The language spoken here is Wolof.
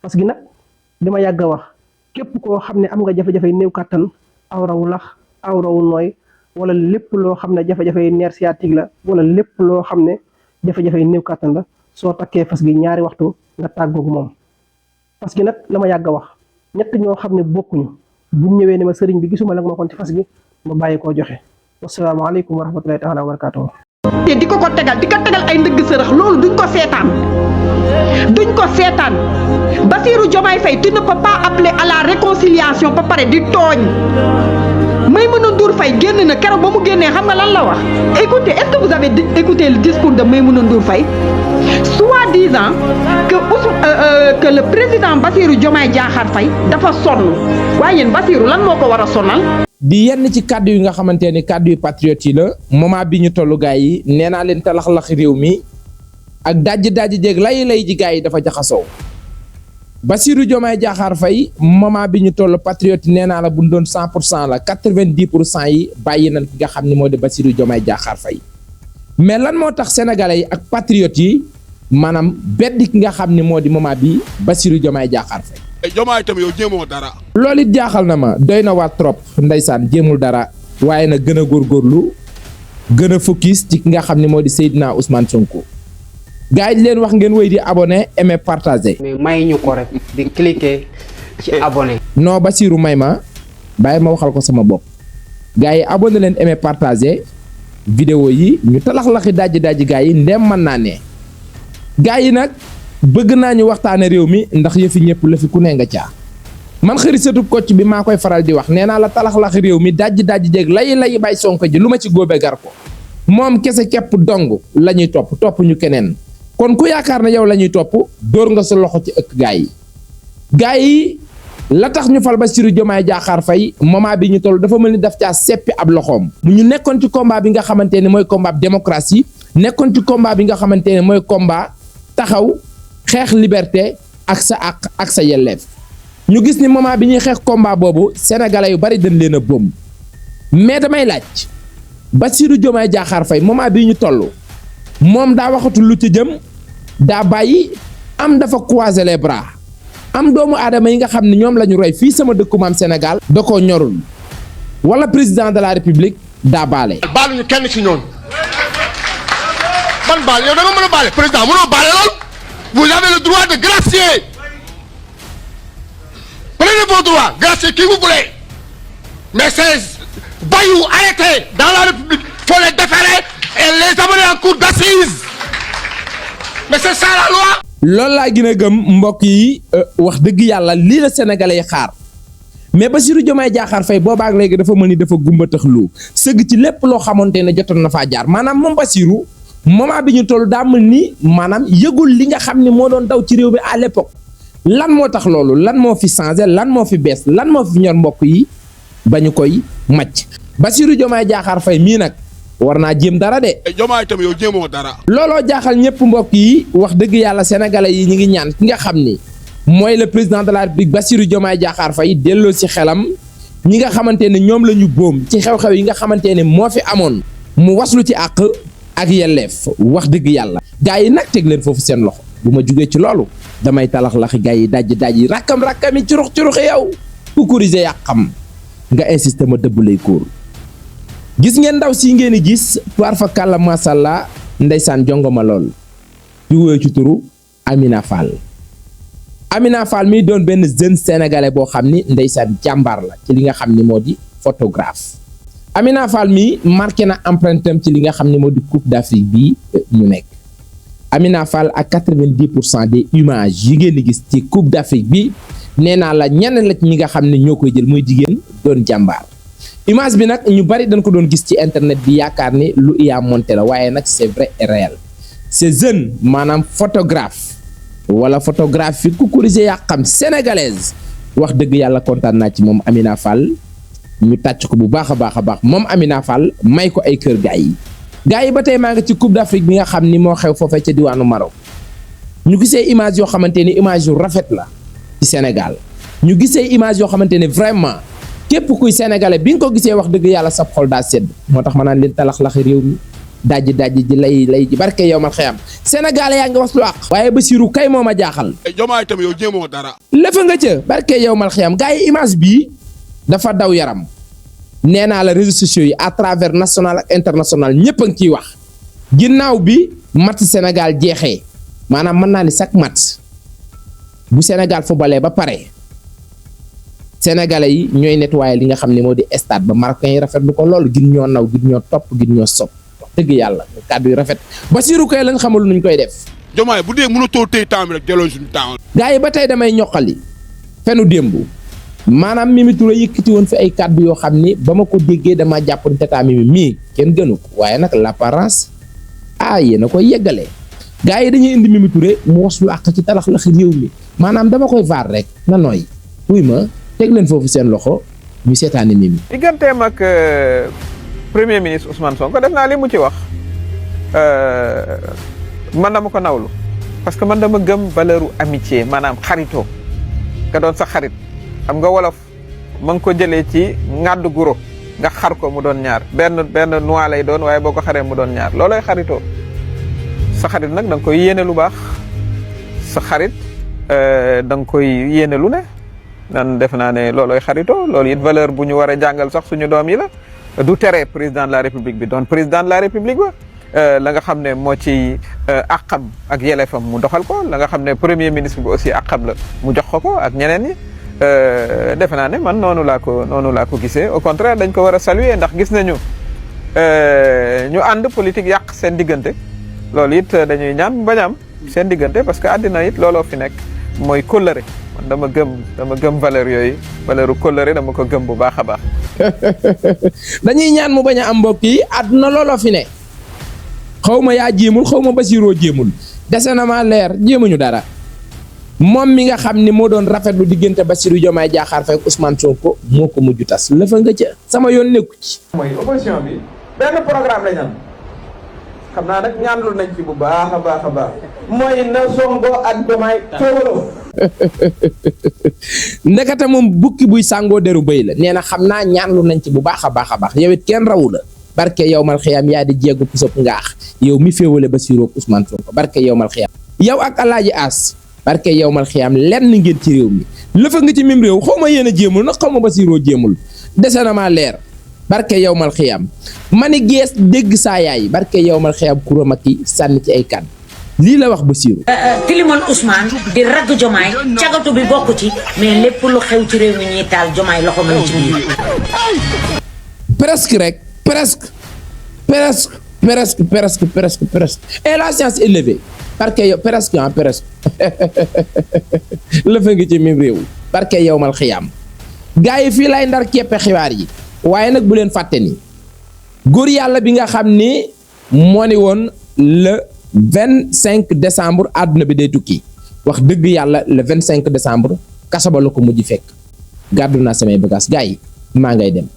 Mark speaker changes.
Speaker 1: parce que nag dama yàgg a wax képp koo xam ne am nga jafe-jafe néew kàttan awrawu lax awrawu nooy wala lépp loo xam ne jafe-jafe nerf sciatique la wala lépp loo xam ne jafe-jafe néew kàttan la soo takkee fas gi ñaari waxtu nga tàggoog moom. parce que nag la ma yàgg a wax ñett ñoo xam ne bokkuñu buñ ñëwee ne ma sëriñ bi gisuma nag ma kon ci fas gi ma bàyyi koo joxe. wasalaamaaleykum wa rahmatulahi taala wa barakaatuhu.
Speaker 2: te di ko tegal ay ndëgg sërëx loolu duñ ko seetaan Bassirou Diomaye Faye tu ne peux pas appeler à la réconciliation ba pare di tooñ Maïmouna Ndour Faye génn na keroog ba mu génnee xam nga lan la wax écoutez, est-ce que vous avez écouté le discours de Maïmouna Ndour Faye soi-disant que le président Bassirou Diomaye Diakhar Faye dafa sonn waaye yéen Bassirou lan moo ko war a sonal.
Speaker 3: di yenn ci kàddu yi nga xamante ne kàddu yu patriote yi la moment bi ñu tollu gaay yi nee naa leen talax-lax réew mi ak dajji jéeg lay ji gaay yi dafa jaxasoo Bassirou Diomaye Diakhar Faye moment bi ñu toll patriote yi nee naa la bu doon 100% la 90% yi bàyyi nañ ki nga xam ne moo di Bassirou Diomaye Diakhar Faye mais lan moo tax sénégalais yi ak patriote yi maanaam beddi ki nga xam ne moo di moment bi Bassirou Diomaye Diakhar Faye.
Speaker 4: Diomaye tam yow jéemoo dara.
Speaker 3: loolu it jaaxal na ma doy na waat trop ndeysaan jéemul dara waaye nag gën a góorgóorlu gën a focus ci ki nga xam ne moo di Seydina Ousmane Sonko gars yi leen wax ngeen wéy di abonné aimer partager.
Speaker 5: mais may ñu ko rek di cliquer ci abonné.
Speaker 3: non Bassirou may ma bàyyi ma waxal ko sama bopp gars yi abonné leen aimer partager vidéo yi ñu talax-laxi dajji gars yi ndem mën naa ne gars yi nag bëgg naa ñu waxtaane réew mi ndax yëfi ñëpp la fi ku ne nga caa man xëri satub kocc bi maa koy faral di wax nee naa la talax-laxi réew mi dajji jéeg lay bàyyi Sonko ji lu ma ci góobe gar ko moom kese képp dong la ñuy topp ñu keneen kon ku yaakaar ne yow la ñuy topp dóor nga sa loxo ci ëkk gars yi la tax ñu fal Bassirou Diomaye Diakhar Faye moment bi ñu toll dafa mel ni daf caa seppi ab loxoom ñu nekkoon ci combat bi nga xamante ne mooy combat démocratie nekkoon ci combat bi nga xamante ne mooy combat taxaw xeex liberté ak sa àq ak sa yelleef ñu gis ni moment bi ñuy xeex combat boobu sénégalais yu bari dañ leen a boom mais damay laaj Bassirou Diomaye Diakhar Faye moment bi ñu toll moom daa waxatul lu ci jëm daa bàyyi am dafa croiser les bras am doomu aadama yi nga xam ne ñoom la ñu roy fii sama dëkku maam Sénégal da koo ñorul wala président de la république daa baale.
Speaker 4: baaluñu kenn ci ñoon ban baal yow da nga mën a baale président mënoo baale lool. Vous avez le droit de gracier. Prenez vos droits, graciez qui vous voulez. Mais ces voyous arrêtés dans la République, il faut les déférer et les amener en cour d'assises. Mais c'est ça la loi.
Speaker 3: loolu laa gën a gëm mbokk yi wax dëgg yàlla lii la sénégalais yi xaar mais Bassirou Diomaye Diakhar Faye boobaak léegi dafa mel ni dafa gumba tax lu sëgg ci lépp loo xamante ne jotoon na faa jaar maanaam moom Bassirou moment bi ñu toll daa mel ni maanaam yëgul li nga xam ne moo doon daw ci réew mi à l'époque lan moo tax loolu lan moo fi changé lan moo fi bees lan moo fi ñor mbokk yi ba ñu koy màcc Bassirou Diomaye Diakhar Faye mii nag war naa jéem dara de.
Speaker 4: Diomaye tam yow jéemoo dara.
Speaker 3: looloo jaaxal ñëpp mbokk yi wax dëgg yàlla sénégalais yi ñu ngi ñaan ki nga xam ni mooy le président de la république Bassirou Diomaye Diakhar Faye delloo ci xelam ñi nga xamante ne ñoom la ñu boom ci xew-xew yi nga xamante ne moo fi amoon mu waslu ci àq ak yelleef wax dëgg yàlla. gaa yi nag teg leen foofu seen loxo bu ma jugee ci loolu damay talax-laxi gaa yi dajji rakkam yi curux yow ku corriger yàqam nga insister ma dëbb lay kóor gis ngeen ndaw si ngeen di gis par fa kàlla masàllaa ndeysaan jongoma lool di wóoy ci turu Amina Fall mi doon benn jeune sénégalais boo xam ni ndeysaan jàmbaar la ci li nga xam ni moo di photographe Amina Fall mi marqué na empreinte am ci li nga xam ne moo di Coupe d'Afrique bi ñu nekk Amina Fall ak 90% des images yi ngeen di gis ci Coupe d'Afrique bi nee naa la ñenn la ci ñi nga xam ne ñoo koy jël muy jigéen doon jàmbaar image bi nag ñu bari dañ ko doon gis ci internet bi yaakaar ni lu IA monté la waaye nag c'est vrai et réel c'est jeune maanaam photographe wala photographie ku corriger yaa xam sénégalaise wax dëgg yàlla kontaan naa ci moom Amina Fall ñu tàcc ko bu baax a baax moom Amina Fall may ko ay kër gars yi ba tey maa ngi ci Coupe d'Afrique bi nga xam ni moo xew foofee ca diwaanu Maroc ñu gisee image yoo xamante ni image yu rafet la ci Sénégal ñu gisee image yoo xamante ne vraiment képp kuy sénégalais bi nga ko gisee wax dëgg yàlla sab xol daa sedd moo tax ma naan leen talax-laxi réew mi dajji ji lay ji barke yow mal xeyam Sénégal yaa ngi was lu àq waaye Bassirou kay moo ma jaaxal
Speaker 4: Diomaye tamit yow jéemoo dara.
Speaker 3: lëfa nga ca barke yow mal xeyam gars yi image bii dafa daw yaram nee naa la réseaux sociaux yi à travers national ak international ñëpp a ngi ciy wax ginnaaw bi match Sénégal jeexee maanaam mën naa ni chaque match bu Sénégal footballee ba pare sénégalais yi ñooy nettoyer li nga xam ne moo di stade ba marocain yi rafetlu ko lool gin ñoo naw gin ñoo topp gin ñoo sopp wax dëgg yàlla kàddu yu rafet Bassirou kay lañ xamul nuñ koy def.
Speaker 4: Diomaye bu dee mënatoo téye temps bi rek jëloon suñu temps.
Speaker 3: gars yi ba tey damay ñoqali fenu démb maanaam Mimi Touré yëkkati woon fi ay kàddu yoo xam ni ba ma ko déggee dama jàpp ne tata Mimi mii kenn gënu ko waaye nag l'apparence yéen a koy yeggalee gars yi dañuy indi Mimi Touré mu was lu àq ci talax laxi réew mi maanaam dama koy vaar rek na nooy wuy ma teg leen foofu seen loxo ñu seetaani Mimi.
Speaker 6: digganteem ak premier ministre Ousmane Sonko def naa li mu ci wax man dama ko nawlu parce que man dama gëm valeur amitié maanaam xaritoo nga doon sa xarit xam nga wolof ma ngi ko jëlee ci ngàdd guro nga xar ko mu doon ñaar benn noix lay doon waaye boo ko xaree mu doon ñaar loolooy xaritoo sa xarit nag da nga koy yéene lu baax sa xarit da nga koy yéene lu ne nan def naa ne loolooy xaritoo loolu it valeur bu ñu war a jàngal sax suñu doom yi la du tere président de la république bi doon président de la république ba la nga xam ne moo ci àqam ak yelefam mu doxal ko la nga xam ne premier ministre bi aussi àqam la mu jox ko ak ñeneen ñi defe naa ne man noonu laa ko gisee au contraire dañ ko war a saluer ndax gis nañu ñu ànd politique yàq seen diggante loolu it dañuy ñaan bañ a am seen diggante parce que àddina it looloo fi nekk mooy kóllëre man dama gëm valeur yooyu valeuru kóllëre dama ko gëm bu baax a baax.
Speaker 3: dañuy ñaan mu bañ a am mbokk yi àdduna looloo fi ne xaw ma yaa jéemul xaw ma Bassiroo jéemul dese na ma leer jéemuñu dara moom mi nga xam ni moo doon rafetlu diggante Bassirou Diomaye Diakhar Faye ak Ousmane Sonko moo ko mujj tas lëfa nga ca sama yoon nekku ci.
Speaker 6: mooy opposition bi benn programme lañ am xam naa nag ñaanlu nañ ci bu baax a baax a baax mooy na Sonko ak Diomaye féewaloo.
Speaker 3: ndekete moom bukki buy sàngoo deru bëy la nee na xam naa ñaanlu nañ ci bu baax a baax yow it kenn rawu la barke yow mal xiyaam yaa di jéegu pusab ngaax yow mi féewale Bassirou ak Ousmane Sonko barke yow mal xiyaam yow ak Alaaji As barke yow mal xiyaam lenn ngeen ci réew mi lëfa nga ci mim réew xaw ma yéen a jéemul nag xaw ma Bassiroo jéemul dese na maa leer barke yow mal xiyaam ma ni gees dégg saa yaay barke yow mal xiyaam kuréel ak yi sànni ci ay kan lii la wax Bassirou.
Speaker 7: tilimal Ousmane di ragg Diomaye cagatu bi bokk ci mais lépp lu xew ci réew mi ñuy taal Diomaye loxo mën ci biir.
Speaker 3: presque rek presque et la science est levée parce que yow presque lëfa ngi ci même réew parce que yow mal xiyaam gars yi fii lay ndar keppe xibaar yi waaye nag bu leen fàtte ni góor yàlla bi nga xam ni moo ni woon le 25 décembre àdduna bi day tukki wax dëgg yàlla le 25 décembre kaso ba la ko mujj fekk gàddu naa samay bagages gars yi maa ngay dem.